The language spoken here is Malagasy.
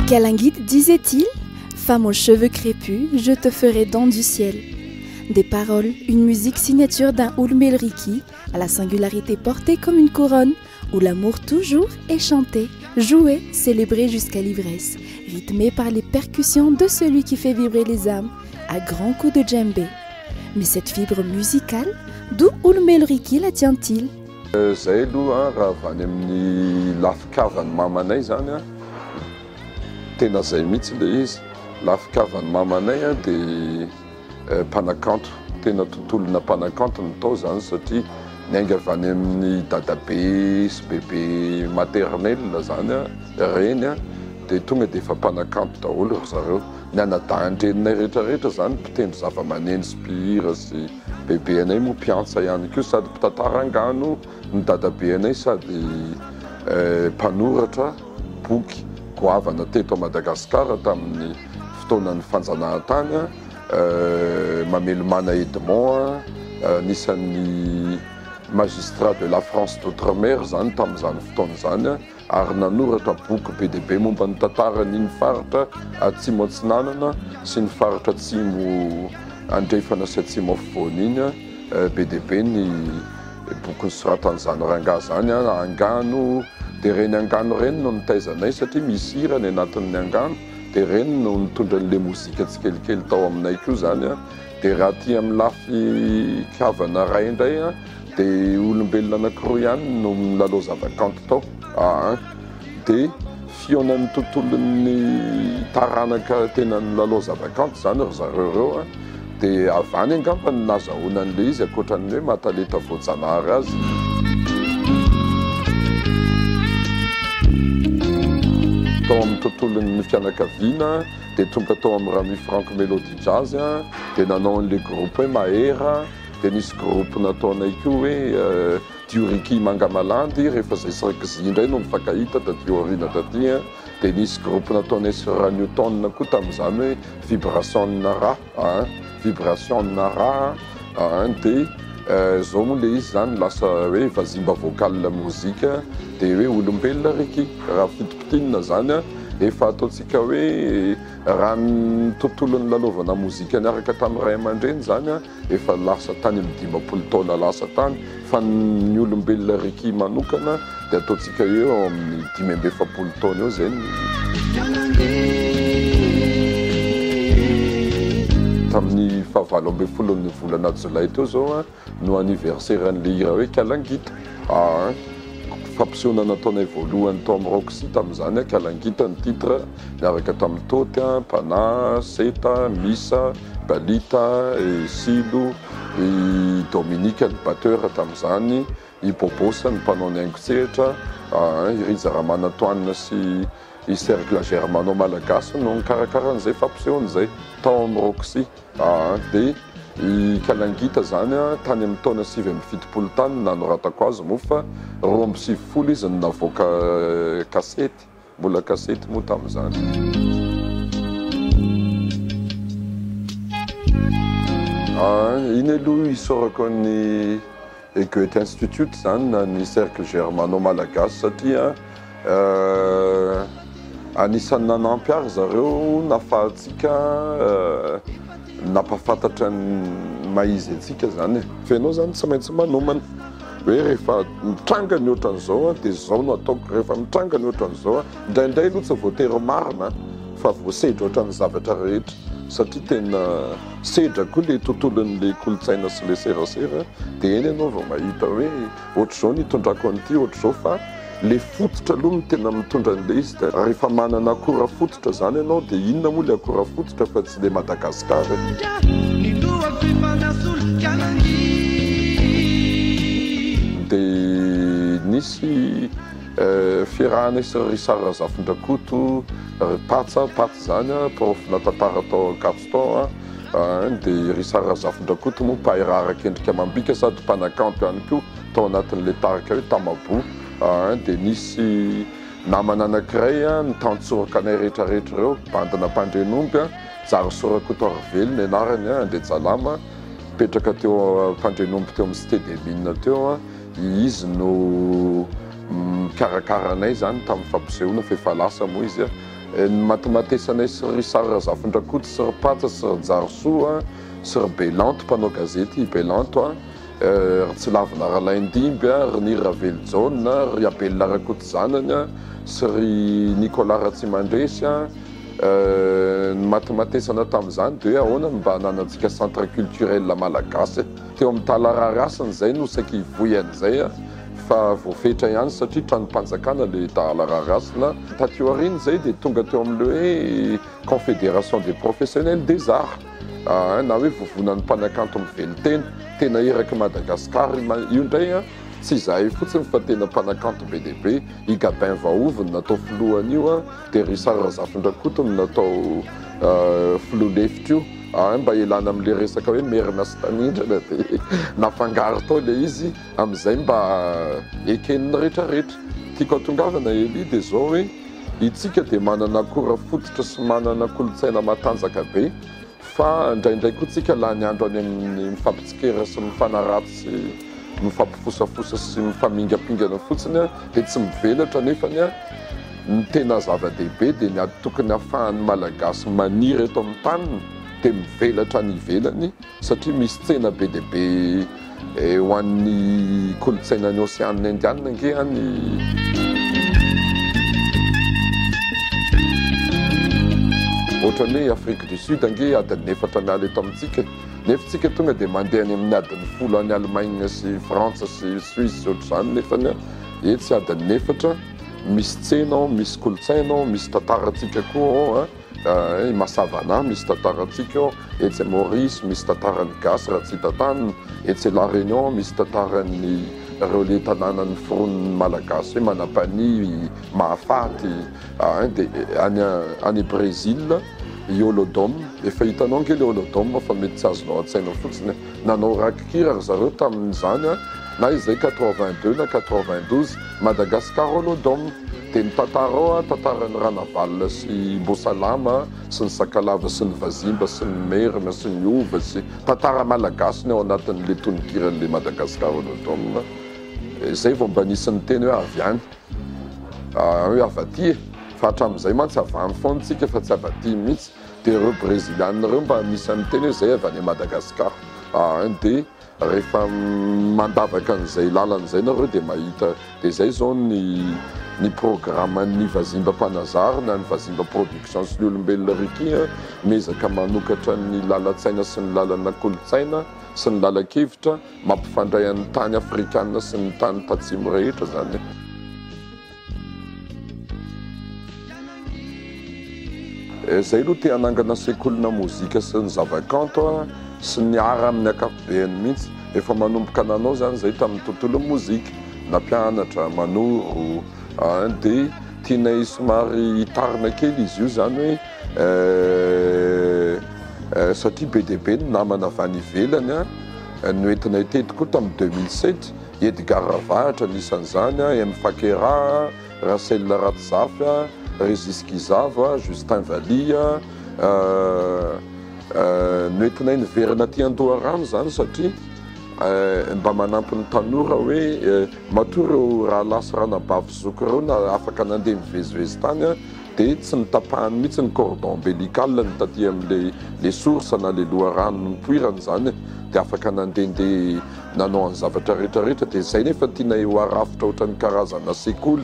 Kalangit disait-il, femme aux cheveux crépus, je te ferai don du ciel. Des paroles, une musique signature d'un Ulmelriki, à la singularité portée comme une couronne, où l'amour toujours est chanté, joué, célébré jusqu'à l'ivresse, rythmé par les percussions de celui qui fait vibrer les âmes à grands coups de djembé. Mais cette fibre musicale, d'où Ulmelriki la tient-il? Zay aloha raha avy any amin'ny lafin-kavan'ny mamanay zany a, tena zay mihitsy le izy. Lafin-kavan'ny mamanay a dia mpanakanto, tena tontolona mpanakanto ny tao zany satria niainga avy any amin'ny dadabe sy bebe maternel zany a, reny a, dia tonga dia efa mpanakanto daholo ry zareo. Ny anadahin-dreninay rehetrarehetra zany mpitendry zava-maneno sy mpihira sy bebe anay moa mpiantsa ihany koa sady mpitantara angano ny dadabe anay sady mpanoratra boky goavana teto Madagasikara tamin'ny fotoanan'ny fanjanahantany a, Mamelomana Edmond a, anisan'ny magistrat de la France d'outre-mer zany tamin'izany fotoana izany a, ary nanoratra boky be dia be momba ny tantaran'iny faritra atsimo atsinanana sy ny faritra atsimo andrefana sy atsimo afovoany iny a, be dia be ny boky nosoratan'izany rangahy zany a, angano dia ireny angano ireny no nitaizanay satria misy hira ny anatin'ny angano dia ireny no nitondra an'ilay mozika tsikelikely tao aminay koa zany a. Dia raha aty amin'ny lafin-kavana ray indray a, dia olombelona anankiroa ihany no milalao zavakanto tao aa. Dia fihaonan'ny tontolon'ny taranaka tena nilalao zavakanto izany ry zareo ireo a. Dia avy any angamba no nahazahoana an'ilay izy ankoatra ny hoe maha talenta voajanahary azy. Tao amin'ny tontolon'ny fianakaviana dia tonga tao amin'ny Rami Franck Melody Jazz dia nanao an'ilay groupe hoe Mahera, dia nisy groupe nataonay koa hoe Dioriki Mangamalandy rehefa izay sy Rkzy indray no nifankahita taty aoriana taty, dia nisy groupe nataonay sy Ranewton koa tamin'izany hoe Vibration Ra. Vibration na ra dia zao moa le izy zany lasa hoe vazimba vocal mozika dia hoe olombelona Ricky raha fitopitinina zany a efa ataontsika hoe raha ny tontolon'ny lalaovana mozika niaraka tamin'ny ray aman-dreny zany a efa lasa tany amin'ny 50 taona lasa tany fa ny olombelona Ricky manokana dia ataontsika eo amin'ny 45 taona eo zay ny tamin'ny fahavalo ambin'ny folon'ny volana jolay teo zao a no anniversaire an'le hira hoe Kalangita a fampisehoana nataonay voalohany tao amin'ny Roxy tamin'izany a Kalangita ny titre niaraka tamin'ny Toty a Mpana Seta Misa Balita i Silo i Dominique ny batteur tamin'izany i Bobos ny mpanao ny haingon-tsehatra i Rija Ramanantoanina sy i Cercle Germano Malagasy no nikarakara an'izay fampisehoana izay tao amin'ny Roxy dia i Kalangita zany a tany amin'ny taona 79 tany no nanoratako azy moa fa 92 izy no navoaka kasety mbola kasety moa tamin'izany. Iny aloha isaorako ny Goethe Institut zany na ny Cercle Germano Malagasy satria anisan'ny nanampy ahy ry zareo nahafahantsika nampahafantatra ny maha izy antsika zany e. Fa ianao zany tsy maintsy manomana hoe rehefa mitranga ny ohatran'izao dia izao no ataoko, rehefa mitranga ny ohatran'izao, indraindray aloha tsy voatery marina fa voasedra ohatran'ny zavatra rehetra satria tena sedra koa le tontolon'le kolontsaina sy le serasera dia eny ianao vao mahita hoe ohatr'izao ny hitondrako an'ity, ohatr'izao fa le fototra aloha no tena mitondra an'le izy dia rehefa manana akora fototra zany ianao dia inona moa le akora fototra fa tsy le Madagasikara e. Dia nisy fiarahana sy ry Richard Razafindrakoto, ry Patsa, Patsa zany prof-na tantara tao Ankatso tao dia Richard Razafindrakoto moa mpahay raha arak'endrika amam-bika sady mpanakanto ihany koa tao anatin'ilay tarika hoe Tamabo dia nisy namana anankiray nitantsoroka anay rehetrarehetra ireo, bandina mpandrenomby, Jarisoa Rakotoarivelo ny anarany, Andriajalama, mipetraka teo Ampandrenomby teo amin'ny Cité des Mines teo. Izy no mikarakara anay izany tamin'ny fampisehoana fa efa lasa moa izy. Ny matimatesanay sy ry Sary Razafindrakoto sy ry Patsa sy ry Jarisoa sy ry Belanto, mpanao gazety i Belanto, ry Tsilavina Ralaindimby, ry Niry Ravelojaona, ry Abel Rakotozanany sy ry Nicolas Ratsimandresy. Ny matimatesana tamin'izany dia hoe ahoana no mba hananantsika centre culturel malagasy e. Teo amin'ny Talararasina izay no saika hivoy an'izay fa voafetra ihany satria tranom-panjakana ilay Talararasina. Taty aoriana izay dia tonga teo amin'ilay hoe Confédération des professionnels des arts na hoe vovonan'ny mpanakanto mivelon-tena, tena erak'i Madagasikara io indray. Tsy izahay fotsiny fa tena mpanakanto be dia be, i Gabin Vahovy no natao filohan'io dia Richard Razafindrakoto no natao filoha lefitra io. Mba hialana amin'ilay resaka hoe merina sy tanindrana dia nafangaro tao ilay izy amin'izay mba eken'ny rehetrarehetra. Tiako hatongavana Elie dia izao hoe itsika dia manana akora fototra sy manana kolontsaina matanjaka be fa indraindray koa tsika lany andro any amin'ny mifampitsikera sy mifanaratsy sy mifampifosafosa sy mifamingampingana fotsiny dia tsy mivelatra nefany ny tena zava-dehibe dia ny tokony ahafahan'ny Malagasy maniry eto amin'ny taniny dia mivelatra any ivelany satria misy tsena be dia be ho an'ny kolontsainan'ny Oseana Indianina ange any. Ohatran'ny hoe Afrique du Sud ange adin'ny efatra miala eto amintsika e. Nefa tsika tonga dia mandeha any amin'ny adin'ny folo any Allemagne sy Frantsa sy Suisse ohatr'izany nefany etsy adin'ny efatra misy tsena ao, misy kolontsaina ao, misy tantarantsika koa ao an. I Massavana misy tantarantsika ao, etsy Maurice misy tantaran'ny gasy raha tsy hita tany, etsy La Réunion misy tantaran'ny ireo le tanàna noforonin'ny malagasy hoe Manapany, Mahafaty, dia any any Brésil i Olodum, efa hitanao ange le Olodum fa mety tsy azonao an-tsaina fotsiny e, nanao rakikira ry zareo tamin'izany an, na izay 82 na 92, Madagascar Olodum. Dia ny tantara ao an, tantaran'i Ranavalona sy Imbosalama sy ny Sakalava sy ny Vazimba sy ny Merina sy ny Hova sy tantara malagasy ny ao anatin'ilay tononkiran'ilay Madagascar Olodum. Izay vao mba nisy niteny hoe avy any, hoe avy aty e! Fa hatramin'izay mantsy avy any foana isika fa tsy avy aty mihitsy. Dia ireo Breziliana ireo mba anisan'ny niteny hoe izay avy any Madagascar. Dia Rehefa mandavaka an'izay lalana izay nareo dia mahita, dia izay izao ny ny programan'ny Vazimba Mpanazary na ny Vazimba Production sy ny Olombelona Ricky a, miezaka manokatra ny lalan-tsaina sy ny lalana kolontsaina sy ny lalan-kevitra mampifandray an'ny tany afrikana sy ny tany tatsimo rehetra izany. Zay aloha te hanangana sekolina mozika sy ny zavakanto sy ny art amin'ny ankapobeany mihitsy. Efa manomboka nanao zany zay tamin'ny tontolon'ny mozika, nampianatra, manoro dia tianay somary hitarina kely izy io zany hoe satria be dia be ny namana avy any ivelany noentinay teto koa tamin'ny 2007. Edgar Ravahatra anisan'izany, M Fakera, Rachel Ratizafy, Régis Gizava, Justin Valia, noentinay niverina aty Andoharano izany satria mba manampy ny tanora hoe matoa ireo rahalahy sy ranabavy zoky ireo na afaka nandeha nivezivezy tany dia tsy notapahany mihitsy ny cordon ombilical ny taty amin'ilay le source na le loharano nipoirany izany dia afaka nandehandeha nanao an'ny zavatra rehetra rehetra dia izay nefa tianay ho arafitra ohatran'ny karazana sekoly.